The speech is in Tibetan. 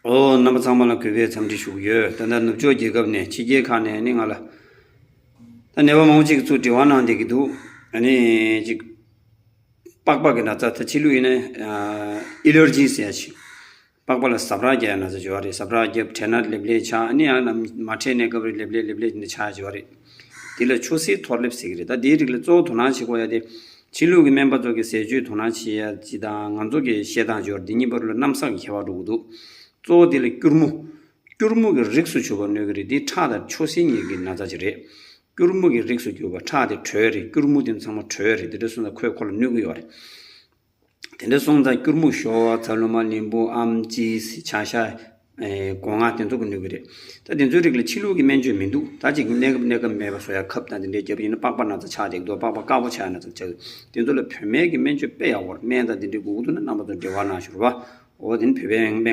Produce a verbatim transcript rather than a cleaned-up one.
ཨོ། རྣམ་པ་ཚང་མ་ལ་གུས་པས་འཚམས་འདྲི་ཞུ་གི་ཡོད། ད་ལྟ་ནུབ་ཕྱོགས་རྒྱལ་ཁབ་ནས་ཕྱི་རྒྱལ་ཁག་ནས་ནི་ང་ལ་ད་ནད་པ་མང་པོ་ཅིག་ཚུར་འབྲེལ་བ་གནང་བསྡད་ཀྱི་འདུག་ཨ་ནི་ཅིག་པགས་པ་གི་ན་ཚ། ད་ཕྱི་ལུགས་ཡིན་ན་ཨ་ཨེ་ལར་ཇི་ཟེར་ཡ་ཞིག་པགས་པ་ལ་ཟ་འཕྲུག་རྒྱག་ཡ་ན་ཚ་ཅིག་ཡོད་རེད། ཟ་འཕྲུག་རྒྱབ་འཕྲལ་ན་ལེབ་ལེབ་ཆགས། ཨ་ནི་ཡང་ན་མ་འཕྲད་གནས་སྐབས་རེ་ལེབ་ལེབ་ལེབ་ལེབ་ནི་ཆགས་ཅིག་ཡོད་རེད། དེ་ལ་ཆུ་སེར་ཐོར་ལེབ་ཟེར་གྱི་རེད། ད་དེའི་རིགས་ལ་གཙོ་བོ་དོ་སྣང་བྱེད་དགོས་ཡ་དེ། ཕྱི་ལུགས་ཀྱི་སྨན་པ་ཚོ་གི་ཟས་སྤྱོད་དོ་སྣང་བྱེད་ཡ་ཅིག་དང་། ང་ཚོ་གི་བཤད་སྟངས་ཅིག་ཡོད་རེད། འདི་གཉིས་བར་ལ་གནམ་ས་གི་ཁྱད་པར་འགྲོ་གི་འདུག་གཙོ་བོ་དེ་ལ་སྐྱུར་མོ། སྐྱུར་མོ་གི་རིགས་སུ་གྱུར་པ་གནོད་ཀྱི་རེད། འདི་ཁྲག་དང་ཆུ་སེར་གཉིས་ཀྱི་ན་ཚ་ཅིག་རེད། སྐྱུར་མོ་གི་རིགས་སུ་གྱུར་པ། ཁྲག་དེ་དྲོས་རེད། སྐྱུར་མོ་དེ་ཚང་མ་དྲོས་རེད། དེ་འདྲ་སོང་ཙང་ཁོས་ཁོ་ལ་གནོད་ཀྱི་ཡོད་རེད། དེ་འདྲ་སོང་ཙང་སྐྱུར་མོ་ཞོ་བ། ཚ་ལུ་མ། ལིམ་བུ། ཨམ། ཅི་སི། ཆ་ཤ། ཨེ། སྒོ་ང་། དེ་ཚོ་གི་གནོད་ཀྱི་རེད། ད་དེ་ཚོའི་རིགས་ལ་ཕྱི་ལུགས་ཀྱི་སྨན་བཅོས་མི་འདུག་ད་ཅིག་གནས་སྐབས་གནས་སྐབས་མེད་པ་བཟོ་ཡ་ཁབ་དང་དེ་འདྲའི་རྒྱབ་ཡིན་ན་པགས་པ་ན་ཚ་ཆགས་བསྡད་འདུག་པགས་པ་དཀར་པོ་ཆགས་ན་ཚ་ཆགས། དེ་ཚོ་ལ་བོད་སྨན་གྱི་སྨན་བཅོས་དཔེ་ཡག་པོ་རེད། སྨན་དང་དེ་འདྲའི་དགོས་ཀྱི་འདུག་ན་རྣམ་པ་ཚོ་འབྲེལ་བ་གནང་ཞུ་རོགས། འོ་དེ་ནི་བོད་པའི་སྨན།